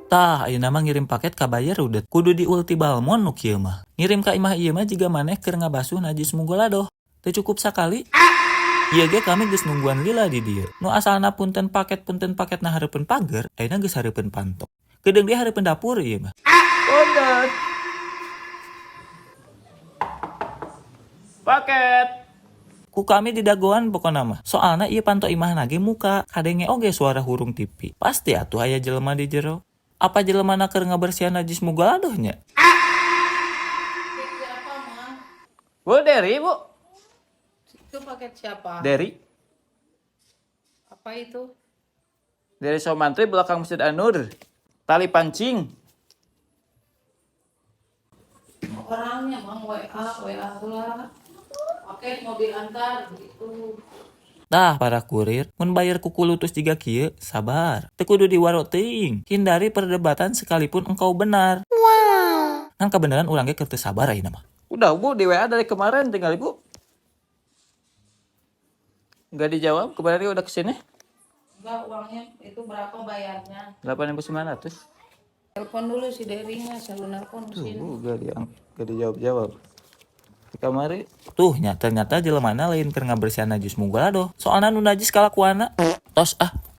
Tah, ayeuna mah ngirim paket kabayar rudet. Kudu diulti balmon nu kieu mah. Ngirim ka imah ieu mah jiga maneh keur ngabasuh najis mugoladoh. Teu cukup sakali. Ieu ge kami geus nungguan lila di dieu. Nu asalna punten paket na hareupeun pager, ayeuna geus hareupeun panto. Kedeung deui hareupeun dapur ieu mah. Punten. Paket. Ku kami didagoan pokona mah. Soalna ieu panto imahna ge muka, kadenge oge suara hurung TV. Pasti atuh aya jelema di jero. Apa jelemana keur ngabersihan najis mugoladoh nya? Siapa, Mang? Bu, Derry, Bu. Itu paket siapa? Derry. Apa itu? Dari Somantri belakang Masjid An-Nur. Tali pancing. Orangnya, Mang, WA, WA lah. Paket mau diantar gitu. Tah, para kurir, mun bayar ku kulutus jiga kieu, sabar. Teu kudu diwaro teuing. Hindari perdebatan sekalipun engkau benar. Ngan kebenaran urang ge keur teu sabar ayeuna mah. Udah, Bu, di WA dari kemarin tinggal Ibu. Nggak dijawab, kemarin dia udah kesini. Enggak, uangnya itu berapa bayarnya? 8.900. Telepon dulu si Derry-nya, selalu nelpon Tuh, sini. Bu, gak dijawab-jawab. Di kamari. Tuh nya, ternyata jelemana lain keur ngabersihan najis mugoladoh. Soalna nu najis kalakuanna. Tos ah.